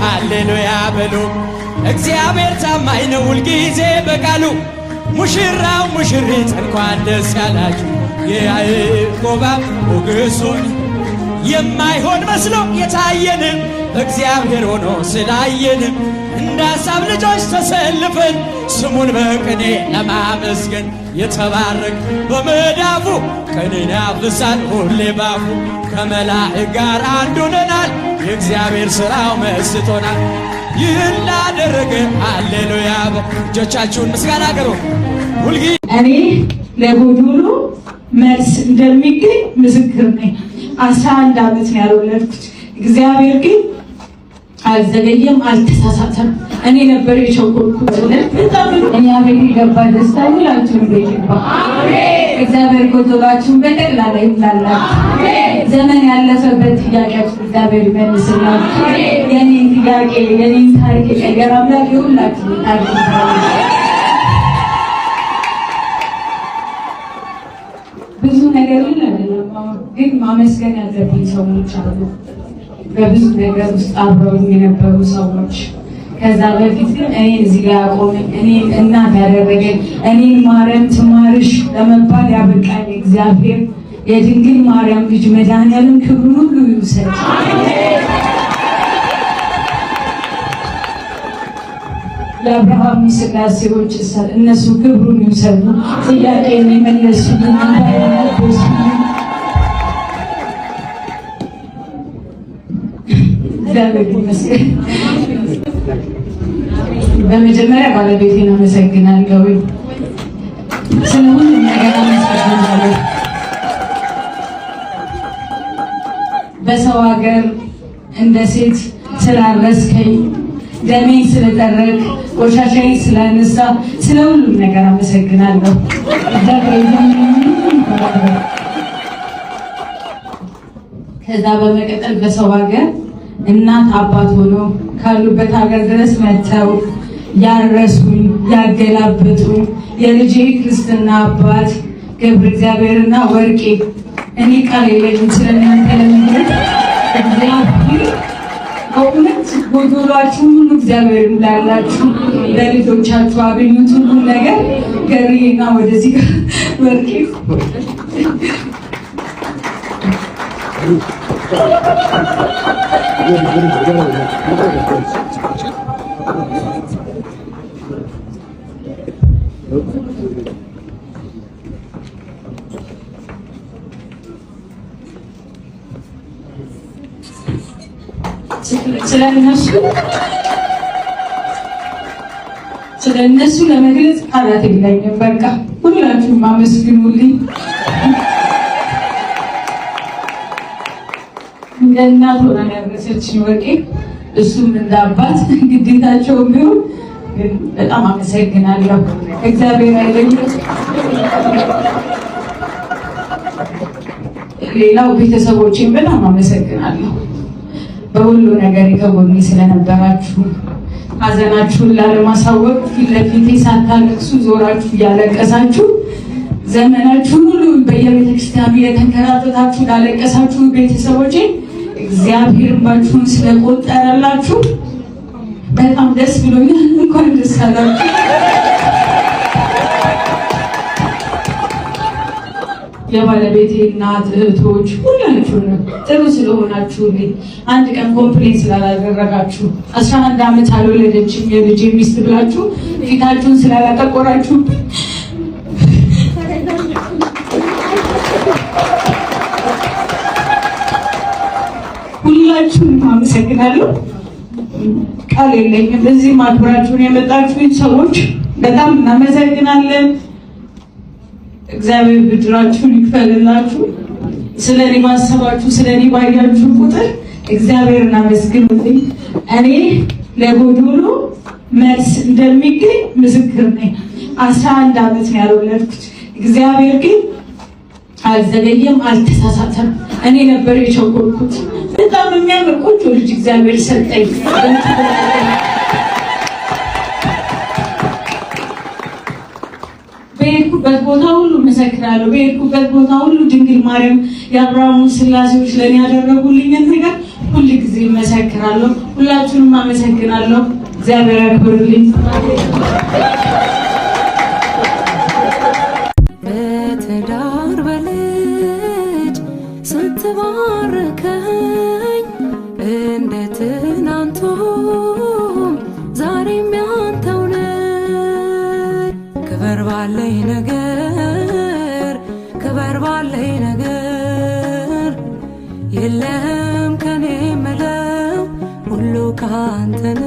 ሃሌሉያ በሉ። እግዚአብሔር ታማኝ ነው ሁልጊዜ በቃሉ። ሙሽራው ሙሽሪት እንኳን ደስ ያላችሁ። የያዕቆብ ሞገሱን የማይሆን መስሎ የታየንም እግዚአብሔር ሆኖ ስላየንም እንደ ሐሳብ ልጆች ተሰልፈን ስሙን በቅኔ ለማመስገን የተባረክ በመዳፉ ቅኔን ያፍሳል ሁሌ ባፉ ከመላእክት ጋር አንድ ሆነናል። የእግዚአብሔር ሥራው መስጦናል። ይህን ላደረገ ሃሌሉያ። እጆቻችሁን ምስጋና አቅርቡ። ሁልጊዜ እኔ ለጎዶሎ መልስ እንደሚገኝ ምስክር ነኝ። 11 ዓመት ነው ያልወለድኩት። እግዚአብሔር ግን አልዘገየም፣ አልተሳሳተም። እኔ ነበር የቸኮልኩት። በጣም እኛ ቤት የገባ ደስታ ሁላችሁም ቤት ይግባ። እግዚአብሔር ጎዶሏችሁን በጠቅላላ ይሙላላችሁ። ዘመን ያለፈበት ጥያቄያችሁ እግዚአብሔር ይመልስላችሁ። የኔን ጥያቄ የኔን ታሪክ የቀየረ አምላክ የሁላችሁም ታሪክ ይቀይራል። ብዙ ነገር አይደለም፣ ግን ማመስገን ያለብኝ ሰዎች አሉ። በብዙ ነገር ውስጥ አብረውኝ የነበሩ ሰዎች። ከዛ በፊት ግን እኔን እዚህ ጋር ያቆመኝ፣ እኔን እናት ያደረገኝ፣ እኔን ማርያም ትማርሽ ለመባል ያበቃኝ እግዚአብሔር የድንግል ማርያም ልጅ መድኃኒዓለም ክብሩን ሁሉ ይውሰድ። ለአብርሃሙ ስላሴዎች እነሱ ክብሩን ይውሰዱ። ጥያቄን የመለሱልኝ፣ እንዳይመለሱልኝ እግዚአብሔር ይመስገን። በመጀመሪያ ባለቤቴን አመሰግናለሁ። ስለ ሁሉም ነገር አመሰግናለሁ። በሰው ሀገር እንደ ሴት ስላረስከኝ፣ ደሜን ስለጠረግ፣ ቆሻሻዬን ስላነሳ፣ ስለ ሁሉም ነገር አመሰግናለሁ። ከዛ በመቀጠል በሰው ሀገር እናት አባት ሆኖ ካሉበት ሀገር ድረስ መጥተው ያረሱኝ፣ ያገላበጡኝ የልጄ ክርስትና አባት ገብረ እግዚአብሔርና ወርቄ፣ እኔ ቃል የለኝም ስለእናንተ ለመግለጽ። እግዚአብሔር በእውነት ጎዶሏችሁ ሁሉ እግዚአብሔር ይሙላላችሁ። ለልጆቻችሁ አገኙት ሁሉ ነገር። ገሪና ወደዚህ ጋር ወርቄ ስለእነሱ ለመግለጽ ቃላት የለኝም። በቃ ሁላችሁም አመስግኑልኝ። እንደ እናት ሆና ያረሰችኝ ወርቄ፣ እሱም እንደ አባት ግዴታቸው ቢሆን ግን በጣም አመሰግናለሁ። እግዚአብሔር አይለኝም። ሌላው ቤተሰቦቼን በጣም አመሰግናለሁ። በሁሉ ነገር ከጎኔ ስለነበራችሁ፣ ሀዘናችሁን ላለማሳወቅ ፊት ለፊቴ ሳታለቅሱ ዞራችሁ እያለቀሳችሁ፣ ዘመናችሁን ሁሉ በየቤተክርስቲያኑ እየተንከራተታችሁ ላለቀሳችሁ ቤተሰቦቼ እግዚአብሔር እንባችሁን ስለቆጠረላችሁ በጣም ደስ ብሎኛል። እንኳን ደስ አላችሁ። የባለቤቴ እናት፣ እህቶች ሁላችሁንም ጥሩ ስለሆናችሁልኝ፣ አንድ ቀን complain ስላላደረጋችሁ፣ 11 ዓመት አልወለደችም የልጄ ሚስት ብላችሁ ፊታችሁን ስላላጠቆራችሁብኝ ሁላችሁንም አመሰግናለሁ። ቃል የለኝም። እዚህ ማክበራችሁን የመጣችሁኝ ሰዎች በጣም እናመሰግናለን። እግዚአብሔር ብድራችሁን ይክፈልላችሁ። ስለ እኔ ባሰባችሁ፣ ስለ እኔ ባያችሁ ቁጥር እግዚአብሔርን አመስግኑልኝ። እኔ ለጎዶሎ መልስ እንደሚገኝ ምስክር ነኝ። 11 ዓመት ነው ያልወለድኩት። እግዚአብሔር ግን አልዘገየም፣ አልተሳሳተም። እኔ ነበር የቸኮልኩት። በጣም የሚያምር ቆንጆ ልጅ እግዚአብሔር ሰጠኝ። በሄድኩበት ቦታ ሁሉ መሰክራለሁ። በሄድኩበት ቦታ ሁሉ ድንግል ማርያም የአብርሃሙ ስላሴዎች ለእኔ ያደረጉልኝን ነገር ሁል ጊዜ እመሰክራለሁ። ሁላችሁንም አመሰግናለሁ። እግዚአብሔር ያክብርልኝ። በትዳር በልጅ ስትባርከኝ እንደ ትናንቱም ዛሬም ያንተው ነኝ። ክበር ባለኝ ነገር፣ ክበር ባለኝ ነገር፣ የለም ከኔ ምለው ሁሉ ካንተ ነው።